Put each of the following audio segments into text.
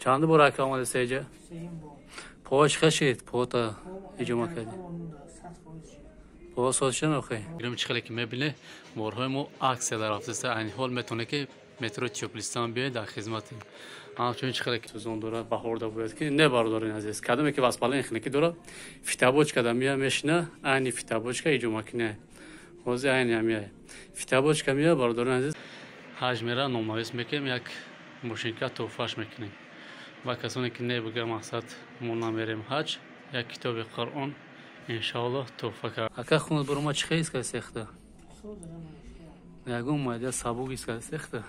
Чанд бор ака омада сеҷа? Пош хашид, пота иҷома кардӣ. По созшан охи. Гирем чӣ хеле ки мебинед, борҳои мо аксия дар рафтаст. Айни ҳол метавонед ки метро Тёплистан биёед, дар хизматем. Ҳамчунин чӣ хеле ки сӯзон дорад, баҳорда бояд ки не, бародарини азиз. Кадоме ки воспаление хунукӣ дорад, фитобочка да мия мешина, айни фитобочка иҷомакине. Ҳозир айни ҳамия. Фитобочка мия, бародарини азиз. Ҳаҷмера номнавис мекунем, як мошинка туҳфаш мекунем. Ва касоне ки не буга мақсад мо намерем ҳаҷ, як китоби Қуръон иншоаллоҳ туҳфа кард. Ака, хунат бурума чӣ хел иска сехта? Ягон майда сабук иска сехта?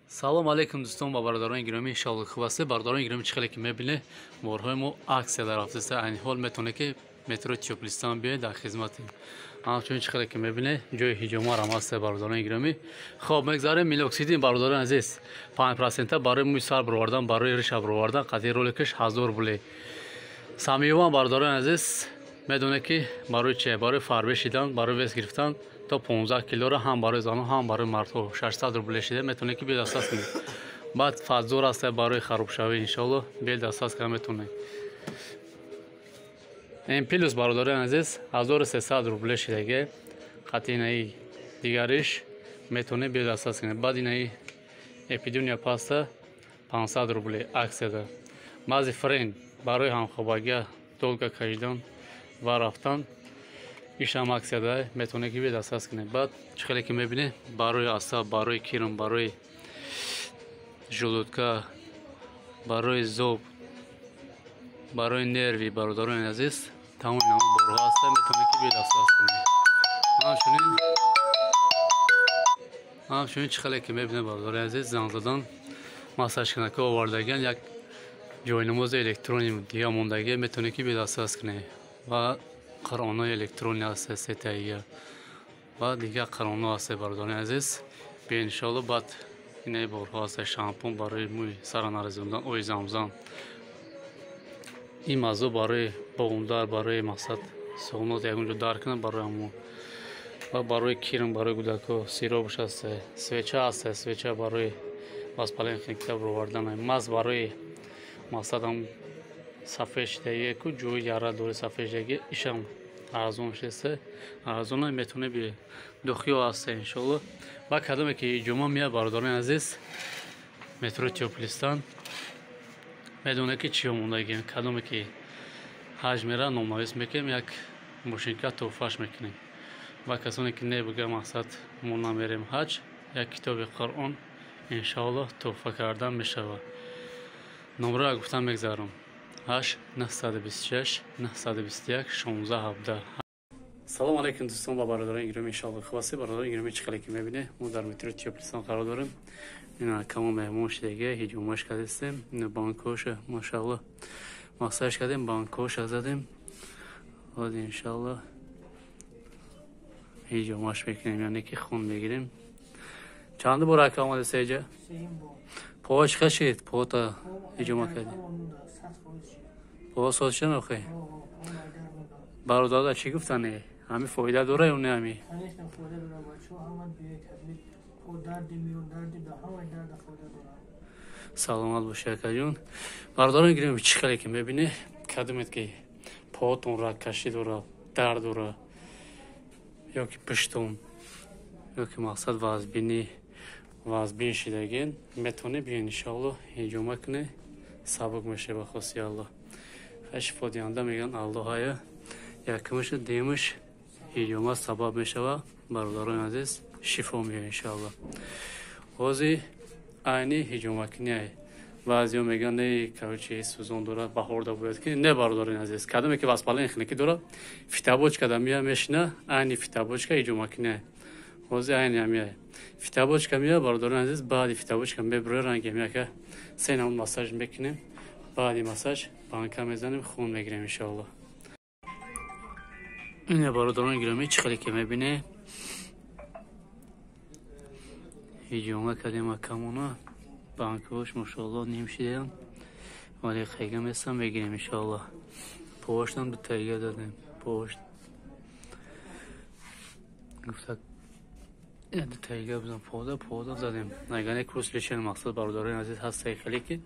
Салом алейкум, дӯстон ва бародарони гиромӣ, иншоаллоҳ хуб ҳастед. Бародарони гиромӣ, чӣ хеле ки мебинед, борҳои мо аксия дар рафтаст. Айни ҳол метавонед ки метро Тёплистан биёед, дар хизматем. Ҳамчунин чӣ хеле ки мебинед, ҷои ҳиҷомарам ҳаст, бародарони гиромӣ. Хоб, мегзарем милоксидин, бародарони азиз, 5% барои мӯи сар бировардан, барои риша бировардан, қатъи роликаш 1000 рубле. Самиёван, бародарони азиз, медонед ки барои чи? Барои фарбе шидан, барои вес гирифтан то 15 килора, ҳам барои занон, ҳам барои мардҳо 600 рубле шида, метавонед ки биёед дастрас кунед. Баъд фаззор аст барои харобшавӣ, иншоаллоҳ биёед дастрас карда метавонед. М плюс, бародарони азиз, 1300 рубле шидаге, қатъи инаи дигариш метавонед биёед дастрас кунед. Баъд инаи эпидемия паста 500 рубле аксияда. Баъзи френ барои ҳамхобагия долга кашидан ва рафтан, ишам аксияда, метавонед ки биёед дастрас кунед. Баъд чӣ хеле ки мебинед, барои асаб, барои кирм, барои желудка, барои зоб, барои нерви, бародарони азиз, тамоми намуд борҳо ҳастанд, метавонед ки биёед дастрас кунед. Ҳамчунин чӣ хеле ки мебинед, бародарони азиз, занг задан массажкунака овардагиан, як ҷойнамози электрони дига мондагия, метавонед ки биёед дастрас кунед. Ва қуръонҳои электронӣ ҳаст, сетаия ва дигар қуръонҳо ҳаст, бародарони азиз, биёед иншоаллоҳ. Баъд инаи борҳо ҳаст, шампун барои мӯи сара нарезондан, ои замзам, ин мавзӯъ барои боғумдар, барои мақсад суғнот ягон ҷо дар кунад барои ҳамон, ва барои кирм, барои кӯдакҳо сиробш ҳаст, свеча ҳаст, свеча барои воспаление хунукита бировардан, маз барои мақсад ҳам сафед шидагие ку ҷои яра дори сафед шидагие, ишам арзон шидааст, арзона метавонед биёед. Духиё ҳаст иншоаллоҳ. Ва кадоме ки ҷумъа меяд, бародарони азиз, метро Тёплистан, медонед ки чиё мондагием. Кадоме ки ҳаҷ мера, номнавис мекунем, як мошинка туҳфаш мекунем. Ва касоне ки не буга мақсад мо намерем ҳаҷ, як китоби Қуръон иншоаллоҳ туҳфа кардан мешавад. Номраро гуфтан мегзарам: 8 926 921 16 17. Салом алейкум, дӯстон ва бародарони гиромӣ, иншоаллоҳ хуб ҳастед. Бародарони гиромӣ, чӣ хеле ки мебинед, мо дар метро Тёплистан қарор дорем. Ина камо меҳмон шидаге, ҳиҷомаш кардастем, ина банкоша машааллоҳ массаж кардем, банкоша задем. Ҳозир иншоаллоҳ ҳиҷомаш мекунем, яъне ки хун мегирем. Чанд бор ака омада сеҷа? Пош хашид, пота ҳиҷома кардӣ. По созшан охи? Бародарда чӣ гуфтане? Ҳами фоида дора ё не ҳами? Саломат бошӣ, акаҷон. Бародарон гирем, чӣ хеле ки мебинед, кадомед ки поотон рагкашӣ дорад, дард дорад, ё ки пуштон, ё ки мақсад вазбинӣ, вазбин шидагин, метавонед биёед иншоаллоҳ ҳиҷома кунед, сабук мешавад ба хости Аллоҳ. Хай, шифодиҳанда мегӯянд Аллоҳая, якумаш, дуюмаш ҳиҷома сабаб мешавад, бародарони азиз, шифо меояд иншоаллоҳ. Ҳозир айни ҳиҷомакуние. Баъзеҳо мегӯянд не, короче, сӯзон дорад, баҳорда бояд ки не, бародарони азиз, кадоме ки воспаление хунукӣ дорад, фитобочка да мия мешина, айни фитобочка ҳиҷомакуние. Ҳозир айни ҳамия. Фитобочка мея, бародарони азиз, баъди фитобочка мебурояд ранги ҳамияка, се намуд массаж мекунем, баъди массаж банка мезанем, хун мегирем иншоаллоҳ. Ина, бародарони гиромӣ, чӣ хеле ки мебинед, ҳиҷома кардем акамона, банкаҳош машоаллоҳ ним шидаям, вале қайга местам, мегирем иншоаллоҳ. Поштам дутаига дадем, пошт гуфта. Дутаига бизан пода задем. Нагане курс лечения мақсад бародарони азиз ҳастаи хеле ки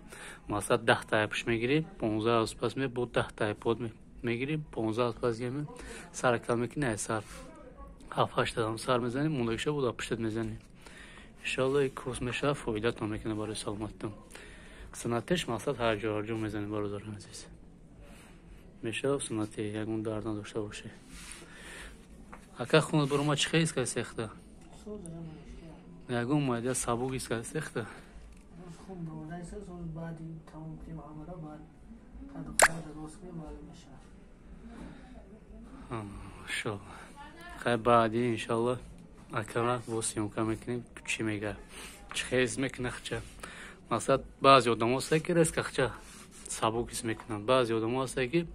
мақсад 10 та пуш мегирӣ, 15 рӯз пас ме бо 10 та под мегирӣ, 15 рӯз пас геми саракал мекунӣ, ай сар 7-8 там сар мезанӣ, мондагиша буда пуштат мезанӣ. Иншалло ин курс мешавад, фоидатон мекунад барои саломатитон. Суннатиш мақсад ҳар ҷо ҳар ҷо мезанем бародарони азиз. Мешавад суннати ягон дард надошта бошед. Ака хунат барома чӣ хел искади сехта? Ягон майда сабук искади сехта? Хай баъди иншалло акара бо съёмка мекунем, чӣ мега, чӣ хел ҳис мекуна хча. Мақсад баъзе одамо ҳастанд ки резко хча сабук ҳис мекунанд, баъзе одамо ҳастанд ки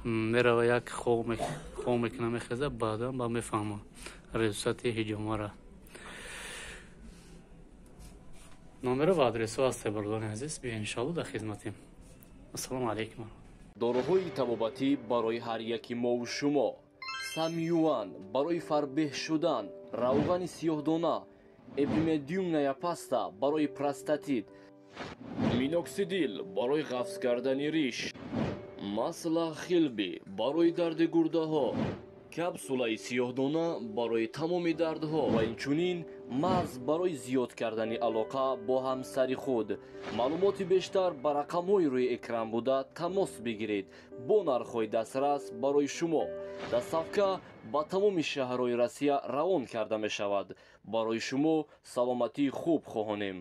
мерава як хоб мекуна, мехеза, баъдан ба мефаҳма результати ҳиҷомара. Номера ва адресҳо ҳастанд бародарони азиз, биё иншалло дар хизматем. Ассалому алайкум. Доруҳои табобатӣ барои ҳар яки мову шумо. Самюан барои фарбеҳ шудан, равғани сиёҳдона, эпимедиумная паста барои простатит, миноксидил барои ғафз кардани риш, масла хилби барои дарди гурдаҳо, капсулаи сиёҳдона барои тамоми дардҳо ва инчунин мағз барои зиёд кардани алоқа бо ҳамсари худ. Маълумоти бештар ба рақамҳои рӯи экран буда тамос бигиред. Бо нархҳои дастрас барои шумо. Доставка ба тамоми шаҳрҳои Россия равон карда мешавад. Барои шумо саломатии хуб хоҳонем.